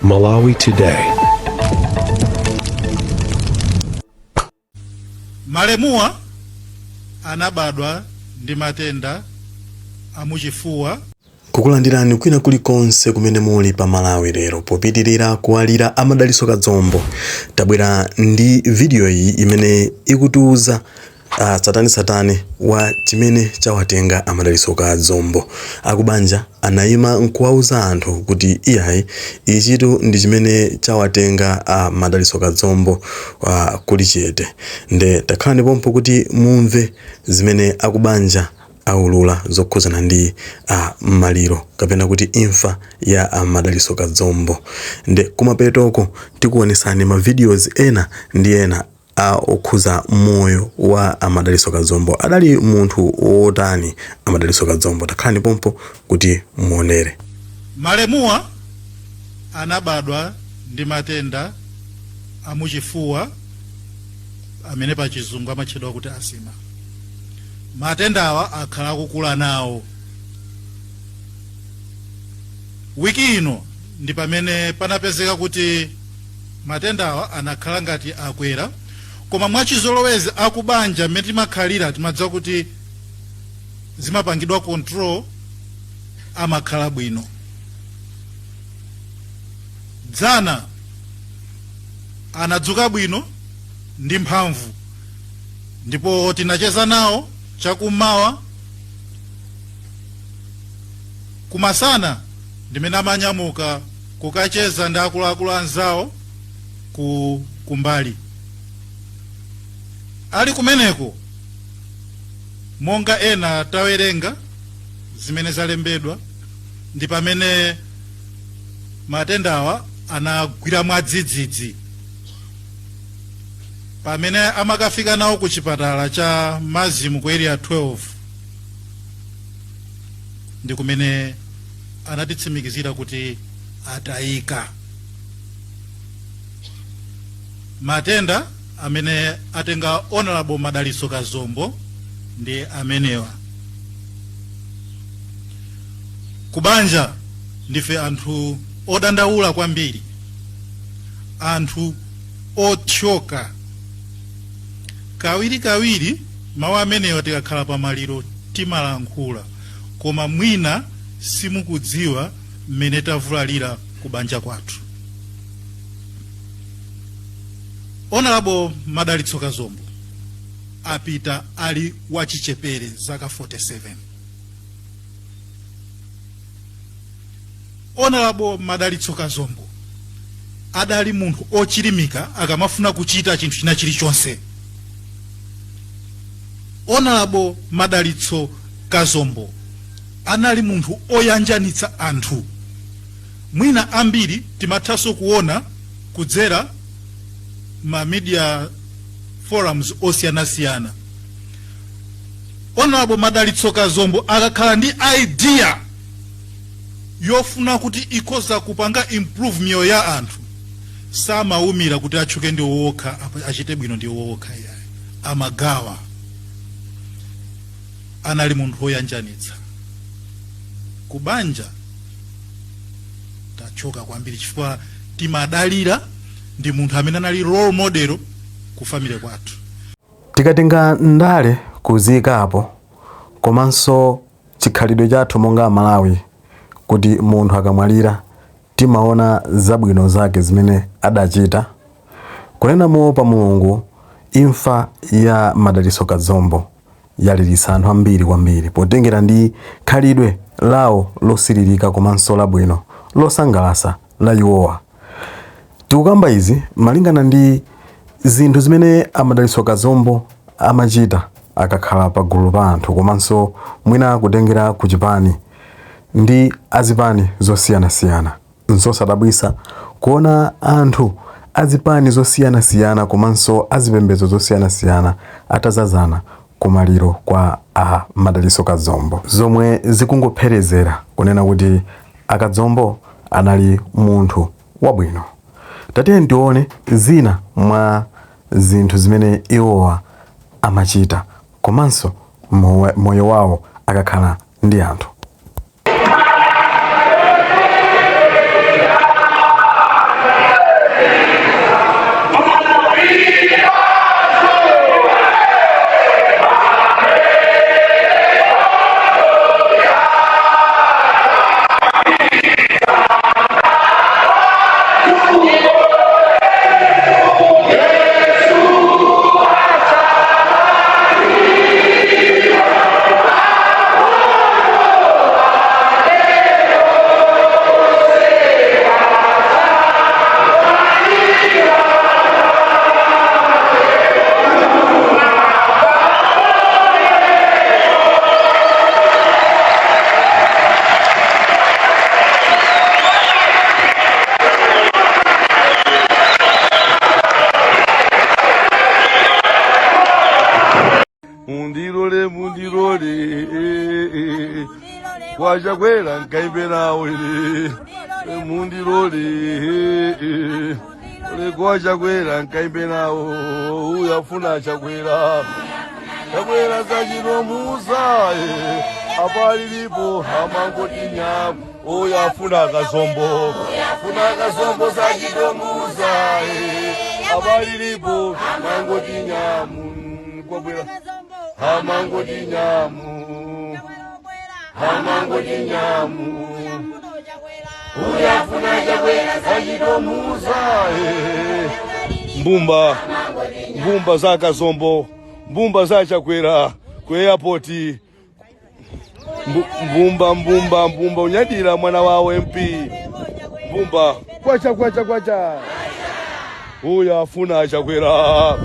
Malawi Today. Malemuwa anabadwa ndi matenda amuchifuwa. Kukulandirani kwina kulikonse kumene muli pa Malawi lero popitirira kuwalira a Madalitso Kazombo tabwera ndi video iyi imene ikutiuza tsatanetsatane wa chimene chawatenga a Madalitso Kazombo. Akubanja anaima nkuwauza anthu kuti iyayi ichitu ndi chimene chawatenga a Madalitso Kazombo kuli chete. Nde takhalani pompo kuti mumve zimene akubanja aulula zokhuzana ndi maliro kapena kuti imfa ya a Madalitso Kazombo. Nde kumapetoko tikuonesani ma videos ena ndi ena a okhuza moyo wa a Madalitso Kazombo. Adali munthu wotani a Madalitso Kazombo? Takhalani pompo kuti muonere. Malemuwa anabadwa ndi matenda amuchifuwa amene pa chizungu amatchedwa kuti asima. Matendawa akhala akukula nawo. Wiki ino ndi pamene panapezeka kuti matendawa anakhala ngati akwera, koma mwachizolowezi akubanja mmene timakhalira timadziwa kuti zimapangidwa control, amakhala bwino. Dzana anadzuka bwino ndi mphamvu ndipo tinacheza nawo chakummawa. Kumasana ndimene amanyamuka kukacheza ndi akuluakulu anzawo ku kumbali. Ali kumeneko, monga ena tawerenga zimene zalembedwa, ndi pamene matendawa anagwira mwadzidzidzi. Pamene amakafika nawo ku chipatala cha Mazimu ku Area 12 ndi kumene anatitsimikizira kuti atayika. Matenda amene atenga Honorable Madalitso Kazombo ndi amenewa. Kubanja ndife anthu odandaula kwambiri, anthu othyoka. Kawirikawiri mawu amenewa tikakhala pamaliro timalankhula, koma mwina simukudziwa mmene tavulalira kubanja kwathu. Honorable Madalitso Kazombo apita ali wachichepere, zaka 47. Honorable Madalitso Kazombo adali munthu ochilimika akamafuna kuchita chinthu china chilichonse. Honorable Madalitso Kazombo anali munthu oyanjanitsa anthu. Mwina ambiri timathanso kuona kudzera ma media forums osiyanasiyana. Honorable Madalitso Kazombo akakhala ndi idea yofuna kuti ikhoza kupanga improve miyoyo ya anthu, samawumira kuti atchuke ndi wokha, achite bwino ndi wokha, iyayi, amagawa. Anali munthu woyanjanitsa. Kubanja tachoka kwambiri chifukwa timadalira ndi munthu amene anali role model ku family kwathu. Tikatenga ndale kuziyikapo komanso chikhalidwe chathu monga Amalawi kuti munthu akamwalira timaona zabwino zake zimene adachita, kunena moopa Mulungu, imfa ya Madalitso Kazombo yaliritsa anthu ambiri kwambiri potengera ndi khalidwe lawo losilirika komanso labwino losangalasa la iwowa. Tikukamba izi malingana ndi zinthu zimene a Madalitso Kazombo amachita akakhala pagulu pa anthu komanso mwina kutengera ku chipani ndi azipani zosiyanasiyana. Nzosadabwisa kuona anthu azipani zosiyanasiyana komanso azipembedzo zosiyanasiyana atazazana kumaliro kwa a Madalitso Kazombo, zomwe zikungopherezera kunena kuti a Kazombo anali munthu wabwino. Tatiyeni tione zina mwa zinthu zimene iwowa amachita komanso moyo wawo akakhala ndi anthu. Kwachakwera nkaimbe nawo ine mundilole ule kwachakwera nkaimbe nawo uyafuna chakwera chakwera sachitomusa apalilipo amangotinya uyafuna kazombo funa kazombo sachitomusa apalilipo amangotinyamu kwabwera amangotinyamu amangotinyamu uyafuna chakwera sachitomusa mbumba mbumba za kazombo mbumba za chakwera ku airport mbumba mbumba mbumba unyadira mwana wawo MP mbumba kwacha kwacha kwacha uyafuna chakwera.